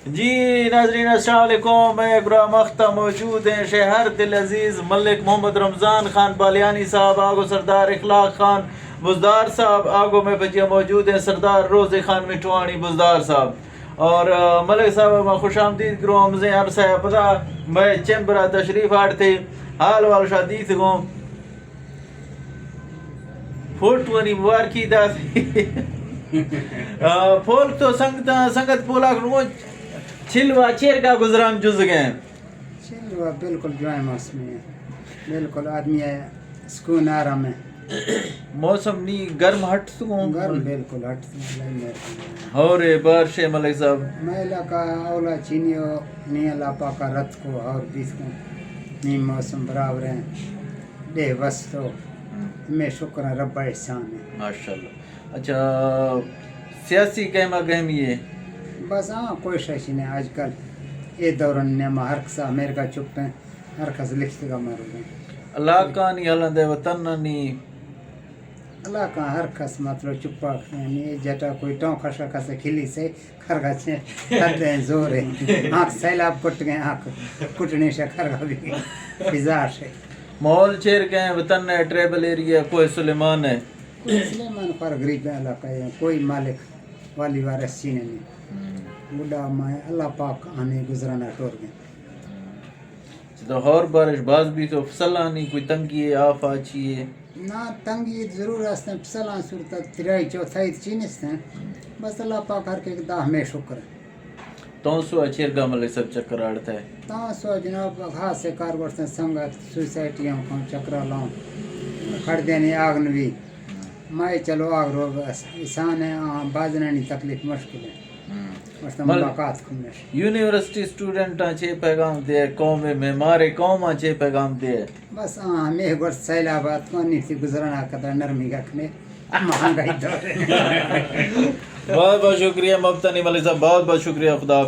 جی ناظرین، السلام علیکم۔ مئے گرا مختا موجود ہیں شہر دل عزیز ملک محمد رمضان خان بالیانی صاحب، آگو سردار اخلاق خان بزدار صاحب، آگو مئے پجیا موجود ہیں سردار روزے خان مٹھوانی بزدار صاحب۔ اور، آ، ملک صاحب، ما خوش آمدید گرو ہمزیں عرصہ پدا مئے چیمبرا تشریف آڑتے، حال وال شادیت گوں۔ فوٹوانی مبارکی دات۔ آ، پول تو سنگت، سنگت پولاک نو چلوا چیرگا گزران جزگیں۔ چلوا بالکل جوائیں موسمی ہے، بالکل آدمی ہے سکون آرام ہے۔ موسم نی گرم ہٹ تو؟ گرم بالکل ہٹ تو، اللہ مہربانی۔ اور بارش ہے ملک صاحب؟ مئے علاقہ اولا چینی ہو، نی اللہ پاکا رت کو اور بیت کو، نی موسم برابر ہیں۔ ڈیھ بس تو ہمے شکر ہیں، رب ءِ احسان ہے۔ ماشاءاللہ۔ اچھا، سیاسی گہما گہمی ہے؟ بس ہاں، کوئی شش نہیں آج کل۔ اے دوران نیما ہر کسا امریکہ چپ ہیں، ہر کس لکھتگا مر گئے۔ علاقانی حالان دے وطنانی؟ علاقہ ہر کس مطلب چپا، یعنی جٹا کوئی ٹونکا شا کسے کھلی سے، کھرگا چے، کھتے ہیں زور ہے۔ آنکھ سیلاب کٹ گئے، آنکھ کٹنے شا کھرگا بھی بزار سے۔ ماحول چیر گئے وطن ہے، ٹرائبل ایریا کوہ سلیمان ہے۔ کوہ سلیمان پر غریب علاقہ ہے، کوئی مالک والی وارث چینے نہیں۔ گڈا مائے اللہ پاک ہمیں گزرانا ٹور گئے۔ تو ہور بارش باز بھی تو فصلانی کوئی تنگی ہے، آفا چی ہے؟ نا، تنگی ضرور است، فصلان صورت ترائی چوتھائی چی نیست ہیں۔ بس اللہ پاک ہر کے دا ہمیں شکر ہے۔ تونسو چیرگا ملک صاحب چکر آڑتا ہے؟ تونسو جناب خاص کار گوشتن سنگت سوسائٹی ہم کم چکر لاؤں۔ کھڑ دینے آگ نوی۔ مائے چلو آگ روگ اس-، انسان ہے، آ، بازنانی تکلیف مشکل ہے۔ ہم۔ مست بل ملاقات کنش۔ یونیورسٹی اسٹوڈنٹاں چے پیغام دے، قوم معمار قوماں چے پیغام دے؟ بس آ ہمیں گوشت سیلاب آتکو، نی تی گزران آ قدر نرمی گکنے، مہنگائی دور ہے۔ بہت بہت شکریہ مبتنی ملک صاحب، بہت بہت شکریہ، خدا